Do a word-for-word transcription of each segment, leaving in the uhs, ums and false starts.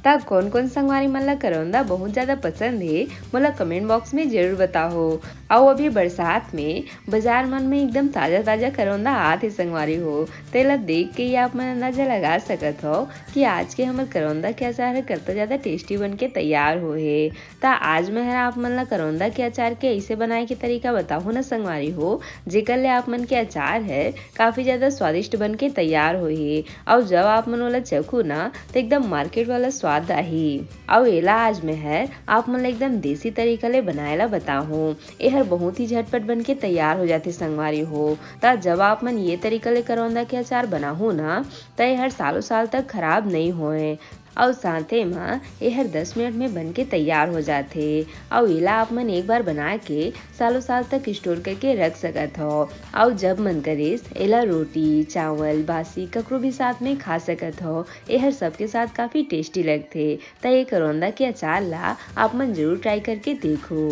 त कोन कोन संगवारी मन ला करौंदा बहुत ज्यादा पसंद हे, मोला कमेंट बॉक्स में जरूर बताओ। अउ अभी बरसात में बाजार मन में एकदम ताजा ताजा करौंदा आत हे संगवारी हो, तेला देख के ही आप मन अंदाजा लगा सकत हो कि आज के हमर करौंदा के अचार ह कतका ज्यादा टेस्टी बन के तैयार हो हे। त आज मैं हर आप मन ला करौंदा के अचार के ऐसे बनाए के तरीका बताहूँ ना संगवारी हो, जेकर ले आप मन के अचार ह काफी ज्यादा स्वादिष्ट बन के तैयार होही। अउ जब आप मन ओला चखू ना, त एकदम मार्केट वाला स्वाद आही। अउ एला आज मैं हर आप मन ला एकदम देसी तरीका ले बनाए ला बताहूँ। एहर बहुत ही झटपट बन के तैयार हो जाथे संगवारी हो। त जब आप मन ये तरीका ले करौंदा के अचार बनाहू ना, त एहर सालों साल तक खराब नइ होए। अउ साथे म एहर दस मिनट में बन के तैयार हो जाथे। अउ एला आप मन एक बार बना के सालों साल तक स्टोर करके रख सकत हो। अउ जब मन करिस, एला रोटी, चावल, बासी ककरो भी साथ में खा सकत हो। एहर सबके साथ काफी टेस्टी लगथे। त ये करौंदा के अचार ला आप मन जरूर ट्राई करके देखो।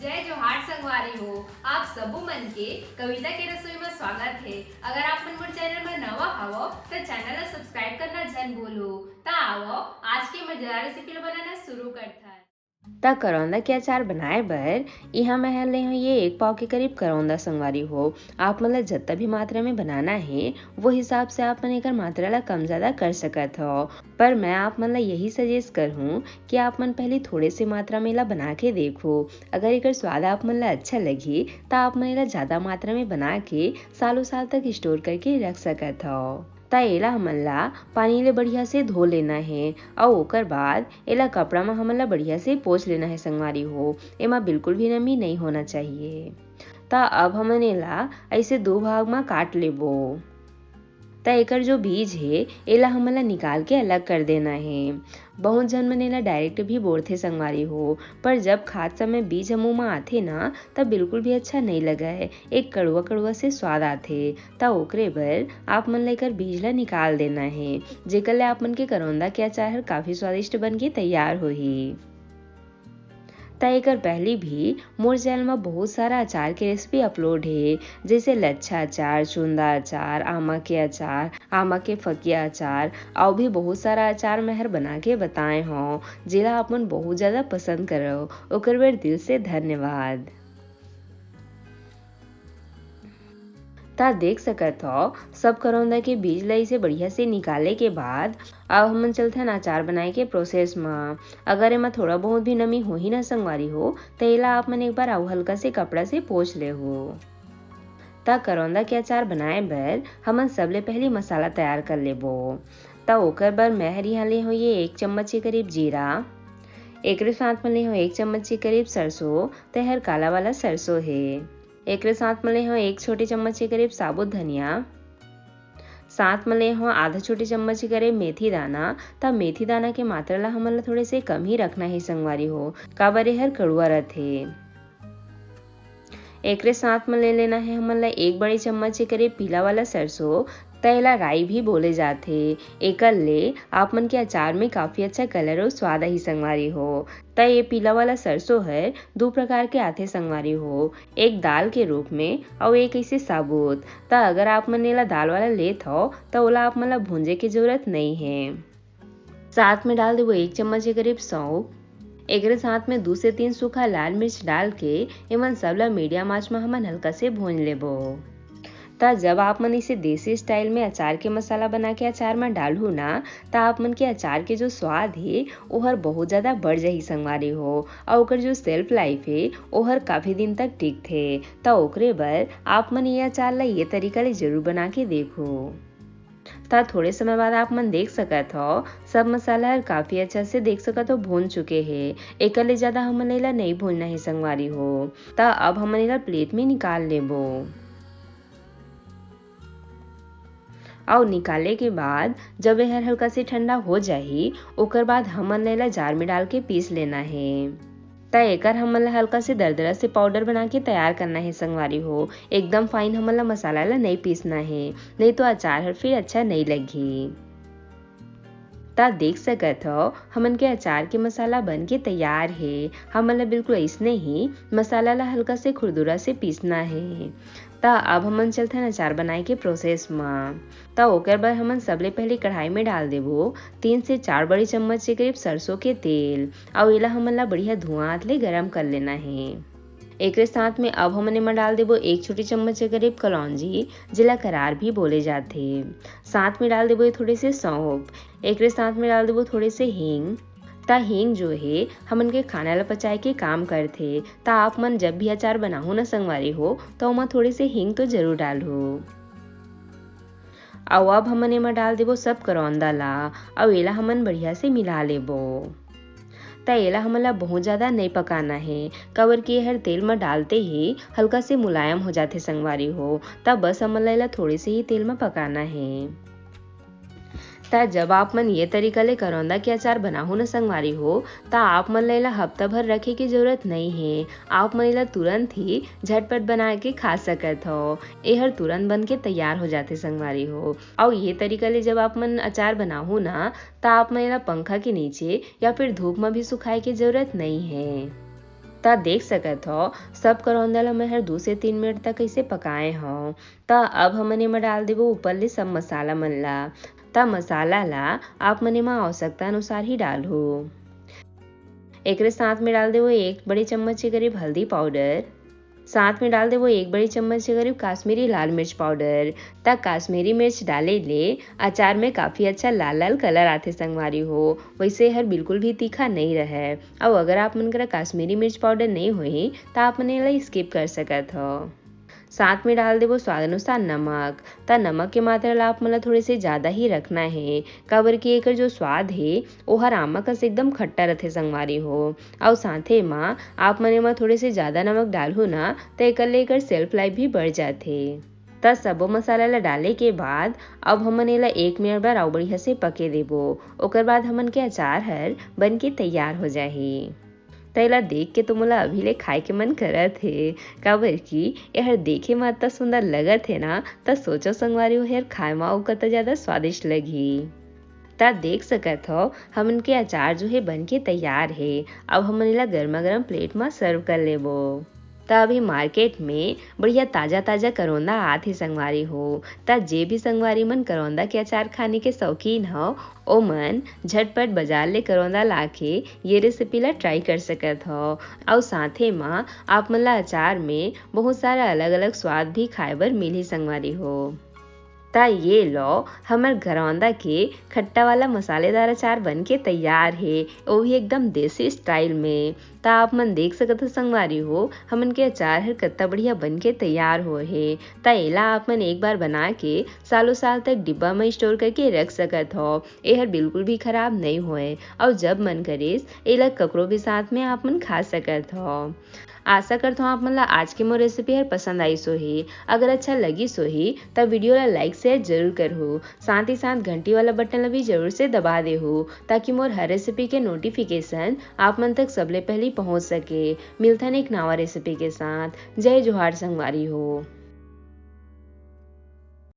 जय जोहार संगवारी हो, आप सबो मन के कविता के रसोई में स्वागत हे। अगर आप मन मोर चैनल में नवा हवो, त चैनल ला सब्सक्राइब करना झन भूलो। त आवो, आज के मजेदार रेसिपी ला बनाना शुरू करथन। त करौंदा के अचार बनाए बर इहाँ मैं हर ले हूँ ये एक पाव के करीब करौंदा संगवारी हो। आप मन ला जत्ता भी मात्रा में बनाना हे, वो हिसाब से आप मन एकर मात्रा ला कम ज्यादा कर सकत हो। पर मैं आप मन ला यही सजेस्ट करहूँ कि आप मन पहले थोड़े से मात्रा में एला बना के देखो। अगर एकर स्वाद आप मन ला अच्छा लगही, त आप मन एला ज्यादा मात्रा में बना के सालों साल तक स्टोर करके रख सकत हो। त एला हमन ला पानी ले बढ़िया से धो लेना हे, अउ ओकर बाद एला कपड़ा म हमन ला बढ़िया से पोंछ लेना हे संगवारी हो। एमा बिल्कुल भी नमी नइ होना चाहिए। त अब हमन एला ऐसे दो भाग म काट लेबो। त एकर जो बीज हे, एला हमन ला निकाल के अलग कर देना हे। बहुत झन मन एला डायरेक्ट भी बोरथे संगवारी हो, पर जब खात समय बीज ह मुंह म आथे ना, त बिल्कुल भी अच्छा नइ लगय। एक कड़वा कड़वा से स्वाद आथे। त ओकरे बर आप मन ला एकर बीज ला निकाल देना हे, जेकर ले आप मन के करौंदा के अचार हर काफी स्वादिष्ट बन के तैयार होही। त एकर पहली भी मोर चैनल म बहुत सारा अचार के रेसिपी अपलोड हे, जैसे लच्छा अचार, चुंदा अचार, आमा के अचार, आमा के फकिया अचार, अउ भी बहुत सारा अचार मैं हर बना के बताए हौं, जेला आप मन बहुत ज्यादा पसंद करव, ओकर बर दिल से धन्यवाद। त देख सकत हव, सब करौंदा के बीज ला इसे बढ़िया से निकाले के बाद अब हमन चलथन अचार बनाए के प्रोसेस म। अगर एमा थोड़ा बहुत भी नमी होही ना संगवारी हो, त एला आप मन एक बार अउ हल्का से कपड़ा से पोंछ लेहू। त करौंदा के अचार बनाए बर हमन सबले पहली मसाला तैयार कर लेबो। त ओकर बर मैं हर इहाँ ले हों ये एक चम्मच के करीब जीरा, एकरे साथ म ले हों एक चम्मच के करीब सरसों, तेहर काला वाला सरसों हे। एकरे साथ म ले हों एक छोटी चम्मच के करीब साबुत धनिया, साथ म ले हों आधा छोटी चम्मच के करीब मेथी दाना। त मेथी दाना के मात्रा ला हमन ला थोड़े से कम ही रखना हे संगवारी हो, काबर एहर कड़ुआ रथे। एकरे साथ म ले लेना हे हमन ला एक बड़ी चम्मच के करीब पीला वाला सरसों, त एला राई भी बोले जाथे। एकर ले आप मन के अचार में काफी अच्छा कलर अउ स्वाद आही संगवारी हो। त ये पीला वाला सरसों हर दू प्रकार के आथे संगवारी हो, एक दाल के रूप में अउ एक ऐसे साबुत। त अगर आप मन एला दाल वाला लेत हव, त ओला आप मन ला भूंजे के जरूरत नइ हे। साथ में डाल देबो एक चम्मच के करीब सौंफ। एकरे साथ में दू से तीन सूखा लाल मिर्च डाल के एमन सब ला मीडियम आंच में हमन हल्का से भूंज लेबो। त जब आप मन इसे देसी स्टाइल में अचार के मसाला बना के अचार में डालहू ना, त आप मन के अचार के जो स्वाद हे, ओहर बहुत ज्यादा बढ़ जाही संगवारी हो, अउ ओकर जो शेल्फ लाइफ हे, ओहर काफी दिन तक टिकथे। त ओकरे बर आप मन ये अचार ला ये तरीका ले जरूर बना के देखो। त थोड़े समय बाद आप मन देख सकत हव, सब मसाला हर काफी अच्छा से देख सकत हव भून चुके हे। एकर ले ज्यादा हमन एला नइ भूनना हे संगवारी हो। त अब हमन एला प्लेट में निकाल लेबो। अउ निकाले के बाद जब एहर हल्का से ठंडा हो जाही, ओकर बाद हमन एला जार में डाल के पीस लेना हे। त एकर हमन ला हल्का से दरदरा से पाउडर बना के तैयार करना हे संगवारी हो। एकदम फाइन हमन ला मसाला ला नइ पीसना हे, नइ तो अचार हर फिर अच्छा नइ लगही। त देख सकत हव, हमन के अचार के मसाला बन के तैयार हे। हमन ला बिल्कुल अइसने ही मसाला ला हल्का से खुरदुरा से पीसना हे। त अब हमन चलथन अचार बनाए के प्रोसेस म। त ओकर बर हमन सबले पहले कढ़ाई में डाल देबो तीन से चार बड़ी चम्मच के करीब सरसों के तेल, अउ एला हमन ला बढ़िया धुआं आत ले गरम कर लेना हे। एकरे साथ में अब हमन एमा डाल देबो एक छोटी चम्मच के करीब कलौंजी, जेला करार भी बोले जाथे। साथ में डाल देबो ये थोड़े से सौंफ। एकरे साथ में डाल देबो थोड़े से हींग। त हींग जो हे, हमन के खाना ला पचाए के काम करथे। त आप मन जब भी अचार बनाहू न संगवारी हो, त ओमा थोड़े से हींग तो जरूर डालहू। अउ अब हमन एमा डाल देबो सब करौंदा ला, अउ एला हमन बढ़िया से मिला लेबो। त एला हमन ला बहुत ज्यादा नइ पकाना हे, काबर कि एहर तेल म डालते ही हल्का से मुलायम हो जाथे संगवारी हो। त बस हमन ला एला थोड़े से ही तेल म पकाना हे। त जब आप मन ये तरीका ले करौंदा के अचार बनाहू न संगवारी हो, त आप मन ला एला हफ्ता भर रखे के जरूरत नइ हे। आप मन एला तुरंत ही झटपट बना के खा सकत हव। एहर तुरंत बन के तैयार हो जाथे संगवारी हो। अउ ये तरीका ले जब आप मन अचार बनाहू ना, त आप मन एला पंखा के नीचे या फिर धूप म भी सुखाए के जरूरत नइ हे। त देख सकत हव, सब करौंदा ला मैं हर दू से तीन मिनट तक ऐसे पकाए हव। त अब हमन एमा डाल देबो ऊपर ले सब मसाला मन ला। त मसाला ला आप मन एमा आवश्यकता अनुसार ही डालहू। एकरे साथ में डाल देबो एक बड़े चम्मच के करीब हल्दी पाउडर। साथ में डाल देबो एक बड़ी चम्मच के करीब काश्मीरी लाल मिर्च पाउडर। त काश्मीरी मिर्च डाले ले अचार में काफी अच्छा लाल लाल कलर आथे संगवारी हो। वैसे हर बिल्कुल भी तीखा नइ रहय। अउ अगर आप मन करा काश्मीरी मिर्च पाउडर नइ होही, त आप मन एला स्किप कर सकत हव। साथ में डाल देबो स्वाद अनुसार नमक। त नमक के मात्रा ला आप मन ला थोड़े से ज्यादा ही रखना हे, काबर कि एकर जो स्वाद हे, ओहर आमा कस एकदम खट्टा रथे संगवारी हो। अउ साथे मा आप मन एमा थोड़े से ज्यादा नमक डालहू ना, त एकर ले एकर शेल्फ लाइफ भी बढ़ जाथे। त सबो मसाला ला डाले के बाद अब हमन एला एक मिनट बर अउ बढ़िया से पके देबो। ओकर बाद हमन के अचार हर बन के तैयार हो जाही। त एला देख के तो मोला अभी ले खाए के मन करत हे, काबर कि एहर देखे म अतना सुंदर लगत हे ना, त सोचो संगवारी हो, एहर खाए म अउ कतना ज्यादा स्वादिष्ट लगही। त देख सकत हव, हमन के अचार जो हे बन के तैयार हे। अब हमन एला गरमा गरम प्लेट म सर्व कर लेबो। त अभी मार्केट में बढ़िया ताजा ताजा करौंदा आत हे संगवारी हो। त जे भी संगवारी मन करौंदा के अचार खाने के शौकीन हव, ओमन झटपट बाजार ले करौंदा लाके ये रेसिपी ला ट्राई कर सकत हव। अउ साथे म आप मन ला अचार में बहुत सारा अलग-अलग स्वाद भी खाए बर मिलही संगवारी हो। त ये लो, हमर करौंदा के खट्टा वाला मसालेदार अचार बन के तैयार हे, वो भी एकदम देसी स्टाइल में। त आप मन देख सकत हो संगवारी हो, हमन के अचार हर कत्ता बढ़िया बन के तैयार होए हे। त एला आप मन एक बार बना के सालों साल तक डिब्बा में स्टोर करके रख सकत हो। एहर बिल्कुल भी खराब नइ होए, अउ जब मन करिस, एला ककरो भी साथ में आप मन खा सकत हो। आशा करत हो आप मन ला आज के मोर रेसिपी हर पसंद आइस होही। अगर अच्छा लगिस होही, त वीडियो ला लाइक शेयर जरूर करहू। साथ ही साथ घंटी वाला बटन ला भी जरूर से दबा देहू, ताकि मोर हर रेसिपी के नोटिफिकेशन आप मन तक सबले पहली पहुंच सके। मिलथन एक नवा रेसिपी के साथ। जय जोहार संगवारी हो।